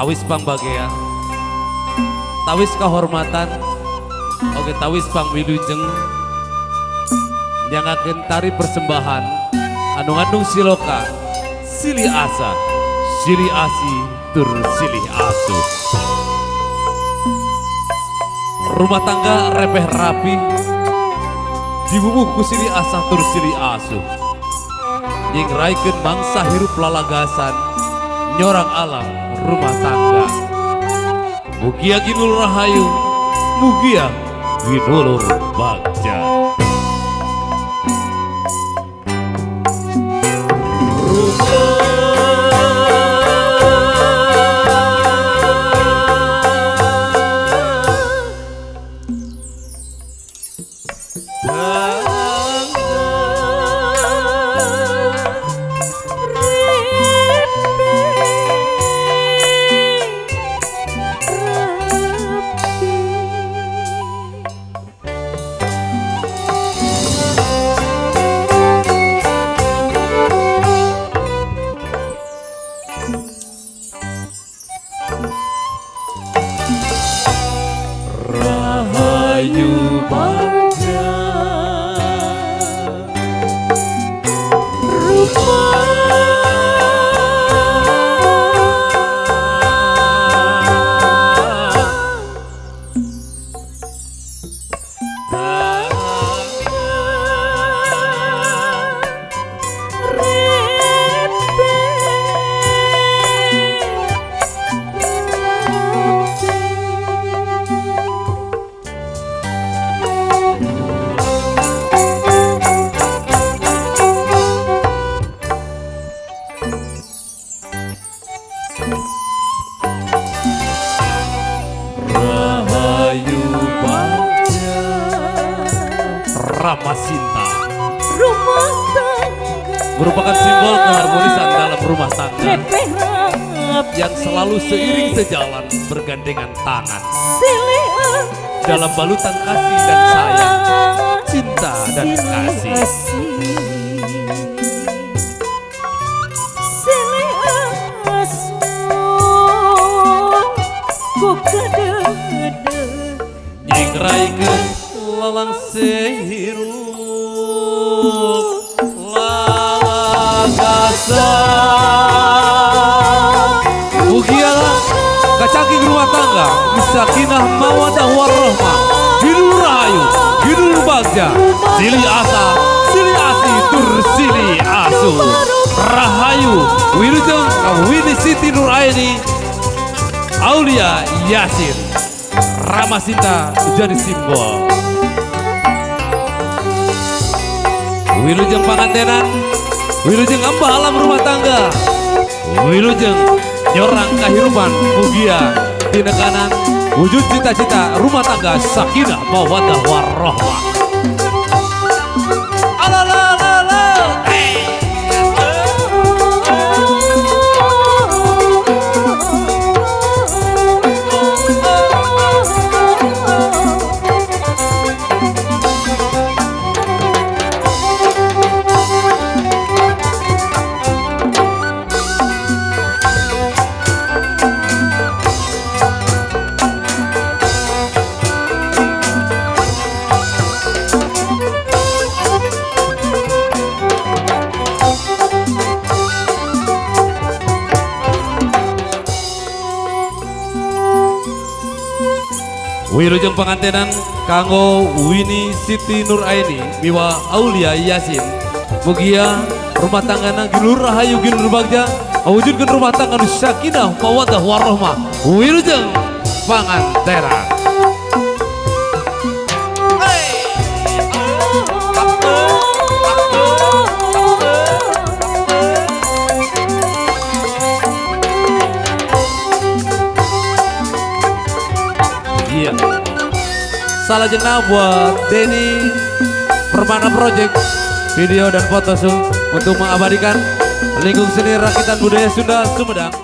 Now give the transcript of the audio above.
Tawis pangbagea, tawis kehormatan, oke tawis pangwilujeng nyangakeun tari persembahan anu ngandung siloka silih asa, silih asih, tur silih asuh. Rumah tangga repeh rapi dibubuh ku silih asah tur silih asuh. Nyingraikeun mangsa hirup lalagasan nyorang alam rumah tangga. Mugia ginulur rahayu, mugia ginulur bagja. Rahayu bagja Rahayu bagja Ramasinta rumah tangga merupakan simbol keharmonisan dalam rumah tangga yang selalu seiring sejalan bergandengan tangan dalam balutan kasih dan sayang, cinta dan kasih. Nyingraikeun lalangse hirup lalagasan. Mugialah kacangking rumah tangga sakinah mawadah warahmah, ginulur rahayu, ginulur bagja, silih asa, silih asih, tur silih asuh. Rahayu wilujeng Winnie Siti Nuraini, Aulia Yasin. Ramasinta jadi simbol. Wilujeng pangantenan, wilujeng embah alam rumah tangga, wilujeng nyorang kehidupan mugia tinekanan wujud cita-cita rumah tangga sakinah mawaddah warahmah. Alalalala. Wilujeng pangantenan kanggo Winnie Siti Nuraini miwa Aulia Yasin. Mugia rumah tanggana ginulur rahayu ginulur bagja mewujudkan rumah tangga nu sakinah mawaddah warahmah. Wilujeng pangantenan. Iya. Salajengna buat Denny Permana Project video dan foto untuk mengabadikan lingkung seni rakitan budaya Sunda Sumedang.